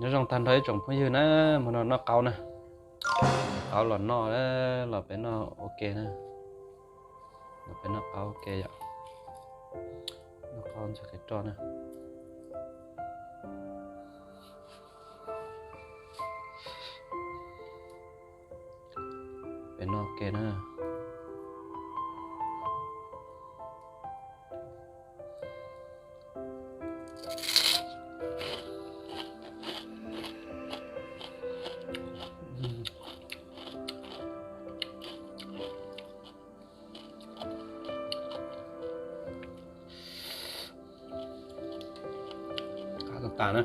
Nyob zoo tag nrho ib tsoom phooj ywg na, hmo no noj qaub na. Qaub los noj, los peb noj ua ke na. Los peb noj qaub ua ke yom. Noj qaub ntxuag kev roj na. Peb noj ua ke na. Qab tas tas na.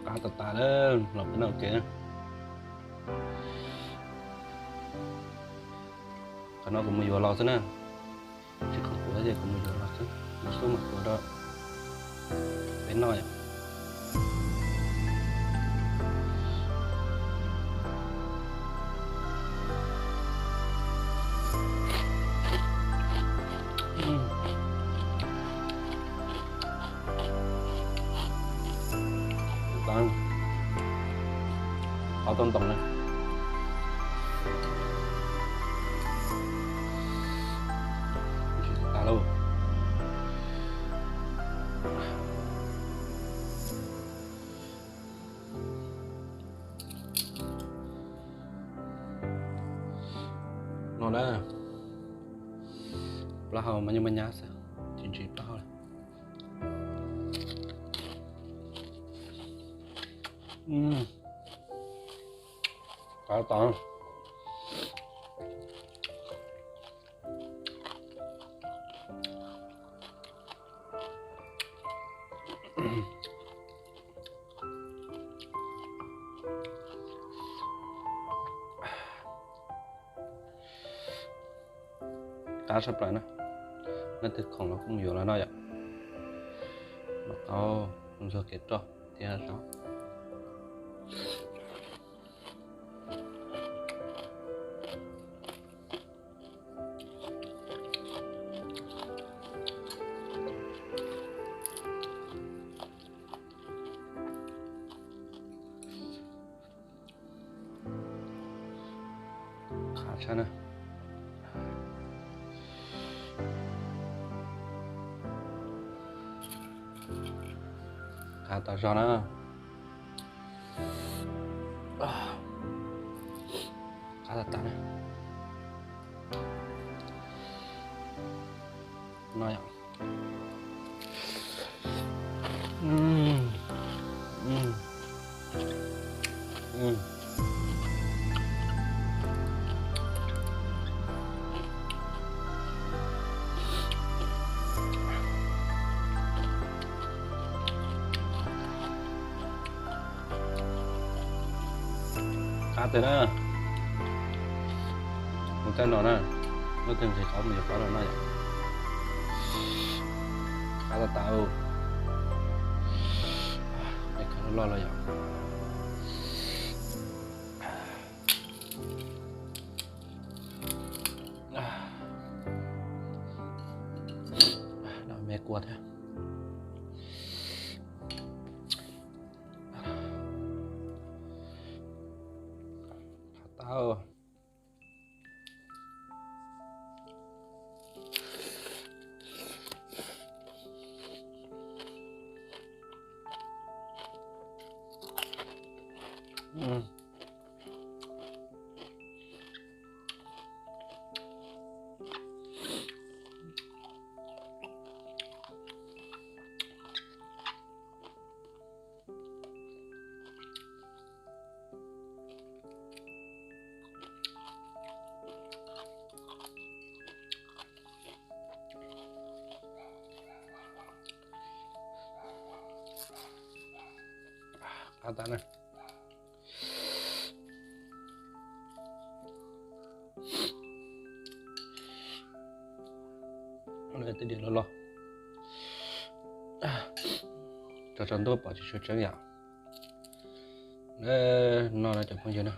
Qab tas tas na, los peb noj ua ke. Qhov no kuv mus yuav los xwb na. Tsis khoom kuv thiab ces kuv mus yuav los xwb, mus xub mus tuav rau peb noj yom. Qab tau ntoos na. Tas lauj. No na, plaub hau mas nyuj maj nyab xwb, tsis ntsis plaub hau li. Qab tas. Qab tshaj plaws na. Leej twg khoom los kuj mus yuav los noj yom. Noj qaub ntxuag kev roj thiab saib. Qab tshaj na. Qab tas zog na. Qab tas tas na. No yom. Qab tiag na. Mus txog no na, leej twg nqhis qaub mus yuav qaub los noj yom. Qab tas tas. Qab loj loj los yom. Noj me kua thiab. Qab tau. Qab tas na. Tej diav loj loj, tso tsaus ntuj pom tsis tshua tseeb yom. No no cov phooj ywg na.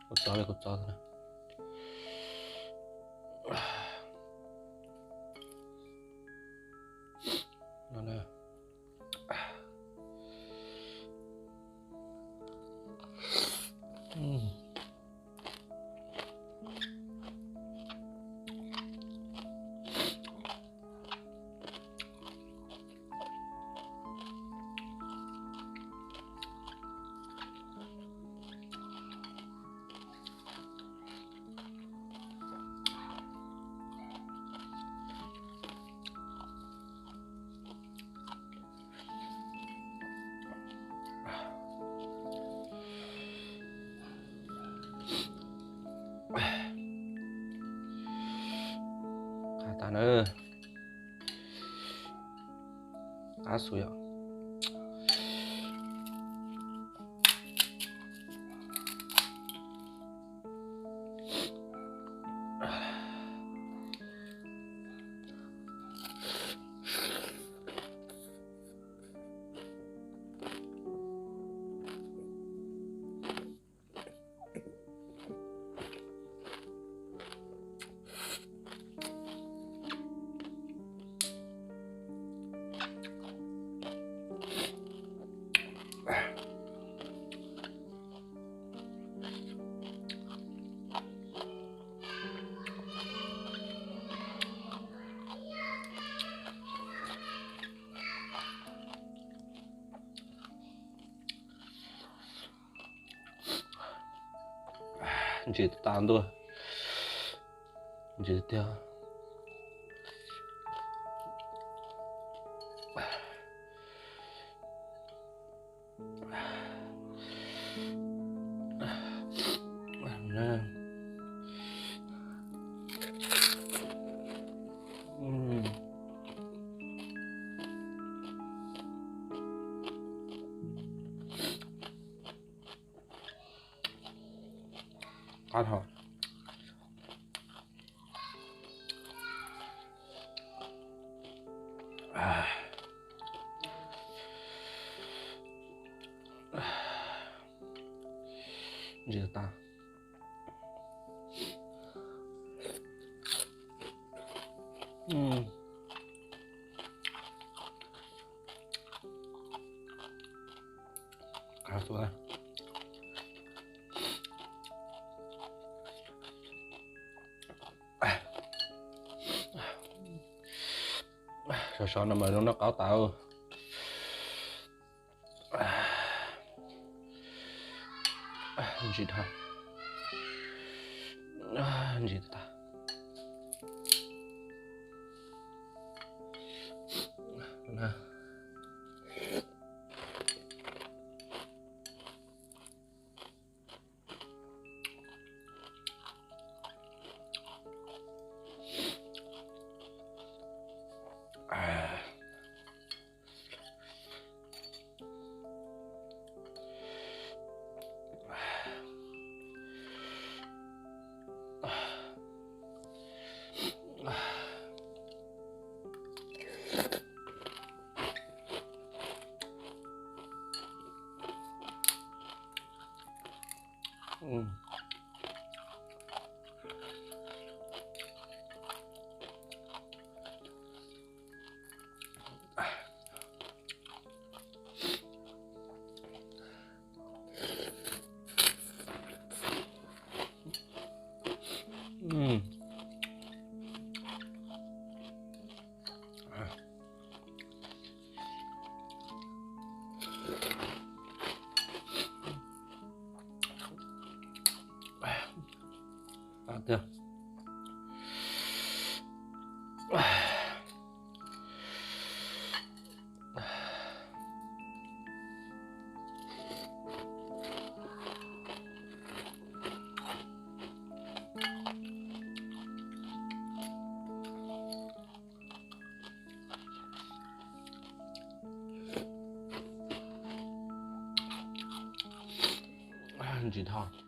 Kuv txob li kuv txob na. Qab tas na, qab xus yom. Ntsim tas ntua, ntsim tiag. Qab dhau. Ntsim tas. Qab xua. Sov sov no mas zoo noj qaub tas. Ntsim dhau, ntsim tas. Tiag. Ntsis tho.